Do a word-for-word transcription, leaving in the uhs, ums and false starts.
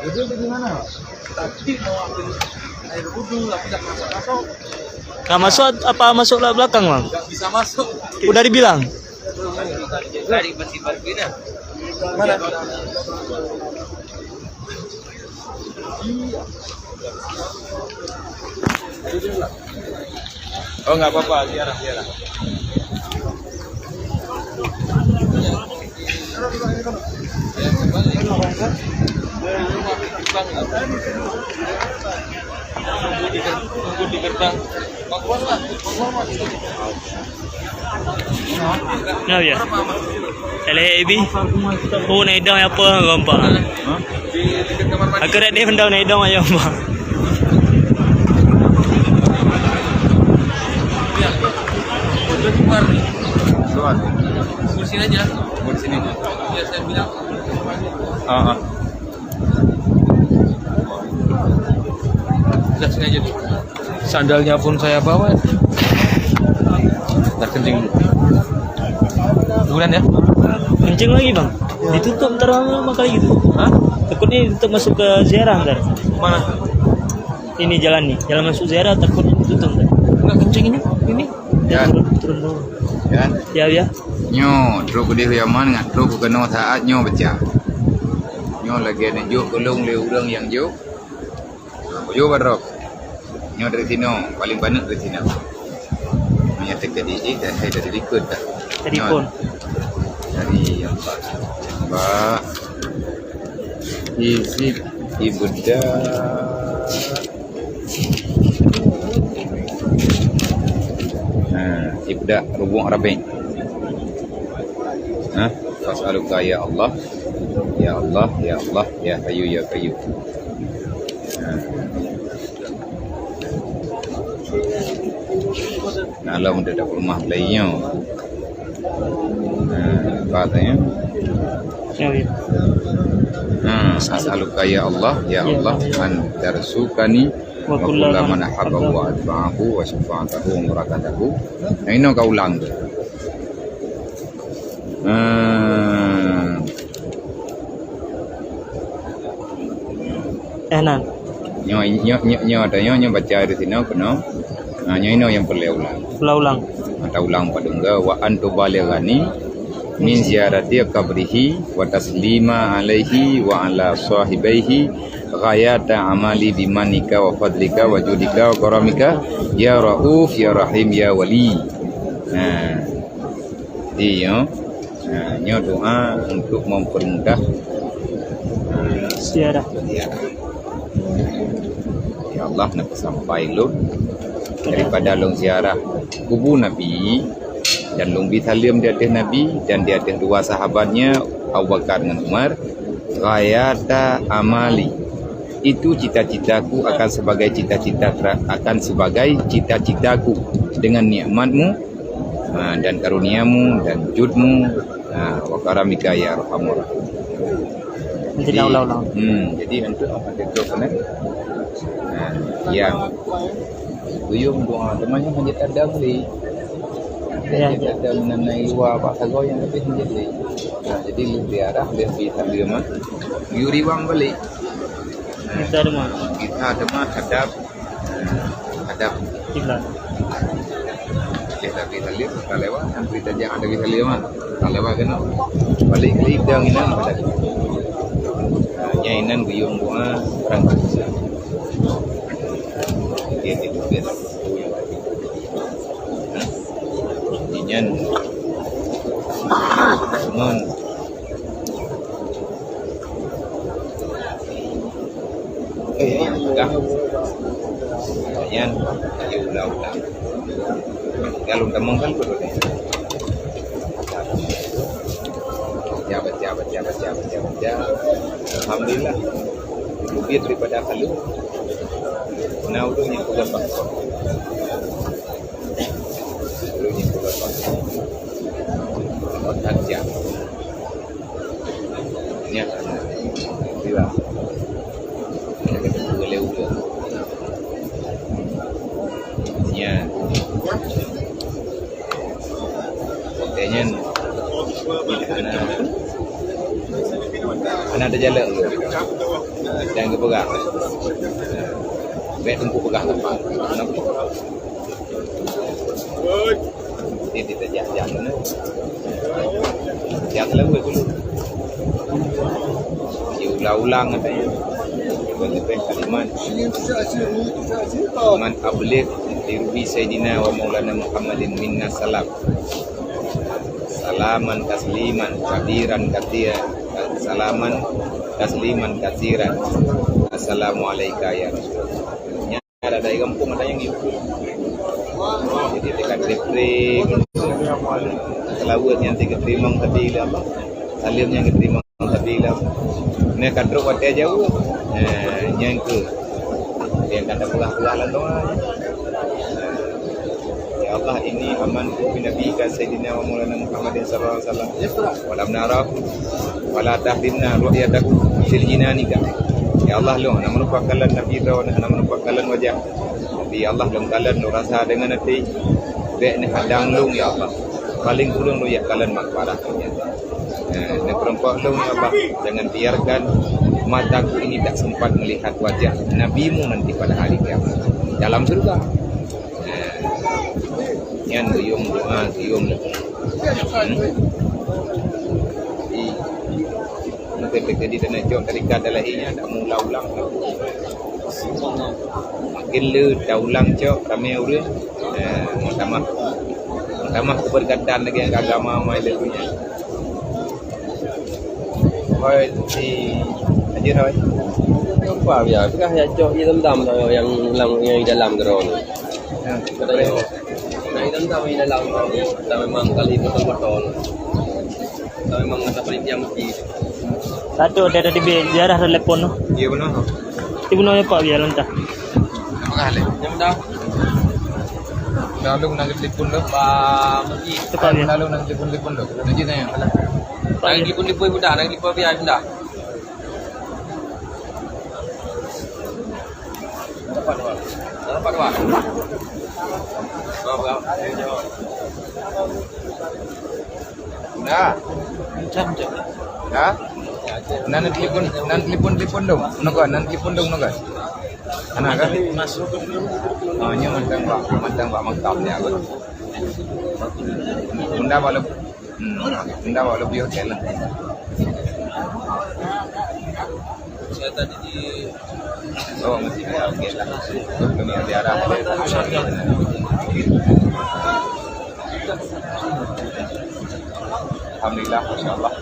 Jadi bagaimana? Tadi mau ambil air wudhu, tapi tak masuk-masuk. Nggak masuk apa masuk lewat belakang, Bang? Nggak bisa masuk. Udah dibilang? Tadi masih parkir dah. Mana? Oh, nggak apa-apa, ziarah, ziarah. Tunggu di ger-, tunggu di gerbang. Kenapa ya? Eleh Abi. Oh, naik dong apa, gampang. Aku dah ni benda naik dong ayo, Bang. Keluar. Di sini aja. Di sini. Ya, saya bilang. Ah, ah. Sudah sengaja tu. Sandalnya pun saya bawa. Dah kencing. Duluan ya. Kencing lagi, Bang. Ditutup ntar lama kali gitu. Hah? Takutnya ditutup masuk ke ziarah ntar. Mana? Ini jalan nih, jalan masuk ziarah takutnya ditutup ntar. Enggak kencing ini? Ini? Ya. Turun, turun dulu. Ya. Ya, ya. Nyoe, trok keudeh Yaman ngat trok keunoe saat nyoe baca. Nyoe lagèe neujok keu lôn lé ureueng nyang jok. Bujur barok. Nyoe dari sinoe, paling paneuk dari sinoe. Meunyo teuka di, eh, dari, dari likot dah. Dari nyoe. Pon. Dari yang Pak. Pak. Izin ibedah. Ha, ibedah rubuk rapi. Ha, as'aluka ya Allah. Ya Allah, ya Allah, ya Hayyu ya Qayyum. Ha. Nah, lom deuh dap rumah beliau. Nah, apa katanya? Ya, ya. Nah, as'aluka ya Allah, ya Allah, an tarsukani wa kulla man ahabbahu wa atba'ahu wa syafa'atahu wa murakatahu. Nah, ini kau ulang tu. Nah. Eh, nan. Nyoe, nyoe, nyoe, nyoe, ata nyoe, nyoe baca di sinoe keunoe. Ha, nyoe inoe nyang peureulèe ulang. Ulang-ulang. Ata ulang padum ga, wa an tubalighani min ziyarati qabrihi wa taslima alaihi wa ala sahibaihi ghayata amali bimanika wa fadlika wa judika wa karamika ya Rauf ya Rahim ya Wali. Nah. Jadi, ya, nah, nyoe doa untuk mempermudah, nah, ziarah. Ziarah. Ya Allah, neupeusampai lôn daripada lôn ziarah kubu Nabi dan lôn bi saleuem di ateueh Nabi dan di ateueh dua sahabatnya Abu Bakar ngon Umar, ghayata amali. Itu cita-citaku akan sebagai cita-cita tera-, akan sebagai cita-citaku dengan nikmatmu, ha, dan karuniamu dan judmu, ha, wa karamika ya arhamar rahimin. Nanti jadi, ulang-ulang. Hmm, jadi untuk apa dia tu kena? Ha, ya. Buyung doa teman yang hanya tadam ni. Ya, ya. Tadam nan naik luar apa sago yang lebih menjadi. Ha, jadi lebih arah lebih sambil mah. Yuri wang balik. Kita ada mah. Kita ada mah hadap, hadap kiblat. Kita lagi salib, kita lewat, nanti kita jangan lagi salib mah. Kita lewat kena. Balik ke lidang ini. Hanya inan buyung doa orang Islam. Dia itu biasa. Inyan. Mon. Eh, dah. Yan, ayo ulang-ulang. Kalau teman kan perlu ni. Baca, baca, baca, baca, baca, baca. Alhamdulillah. Lebih daripada kalau. Nah, udah yang pegang bangkok. Udah yang pegang bangkok. Otak jam. Nyan. Bila. Ada kata dua lewat. Nyan. Oke, nyan. Bila anak, anak ada jalan tu. Jangan geupeugah. Bèk teungku peugah teumpat. Kenapa? Jadi tajak-jak mana? Jak lewat dulu. Diulang-ulang katanya. Leubeh kalimat. Man abligh li ruhi Sayyidina wa Maulana Muhammadin minna salam. Salaman tasliman kabiran katsira. Salaman tasliman katsiran. Assalamualaika ya Rasulullah. Nyan ada dari gampông ada nyang ikut. Jadi dekat Depre, selawat nyang teurimong sabe lé Allah. Salam nyang teurimong sabe lé Allah. Nyan ka trok watèe jauh. Nah, nyan keuh. Nyang ka tapeugah-peugah lam doa. Ya Allah, inni amantu bi nabiyyika sayyidina wa maulana Muhammadin sallallahu alaihi wasallam. Wa lam narahu wa la tahrimna ru'yatahu fil jinanika. Ya Allah, lôn hana meurupa kalon Nabi droeneuh, hana meurupa kalon wajah Nabi. Ya Allah, lôn kalon, lôn rasa deungon até. Bèk neuhadang lôn, ya Allah. Paléng kureueng lôn jak kalon makbarah. Eh, neupeureumpok lôn, ya Allah, jangan biarkan mataku ini tak sempat melihat wajah Nabimu nanti pada hari kiamat dalam syurga. Eh, nyan geuyue doa, geuyue lôn. Hmm? Jadi, mungkin terjadi dan cok tarikat dan lainnya, tak mau ulang-ulang. Makin le taulang cok ramé ureueng, eh, meutamah, meutamah keubeureukadan lagèe agama mai lé donya. Hôi, si Haji Hôi. Apa ya? Peugah ya cok ié dendam nyang lam, nyang di dalam droeneuh. Ya. Katanya, nah, ié dendam di dalam, kita memang kali betul-betul. Kita memang kata panitia mesti. Satu dia tadi ziarah telepon tu. Iya, benar. Ti bunoe Pak biar lantah. Nama kah leh? Yang dah. Lalu nak telepon dah. Pak Muji. Tepat dia. Lalu nak telepon-telepon dah. Nanti tanya. Pak. Nak telepon-telepon dah, nak telepon biar dah. Dapat dua. Dapat dua. Berapa? Nah. Nah. Nan telepon, nan telepon, telepon dong. Noga, nan telepon dong, noga. Anak kan? Oh, nyoe mantong bak, mantong bak makam ni aku. Bunda baru, hmm, bunda baru lebih hotel lah. Saya tadi di Oh, masih ada. Okey lah. Kami ada arah. Alhamdulillah, masya Allah.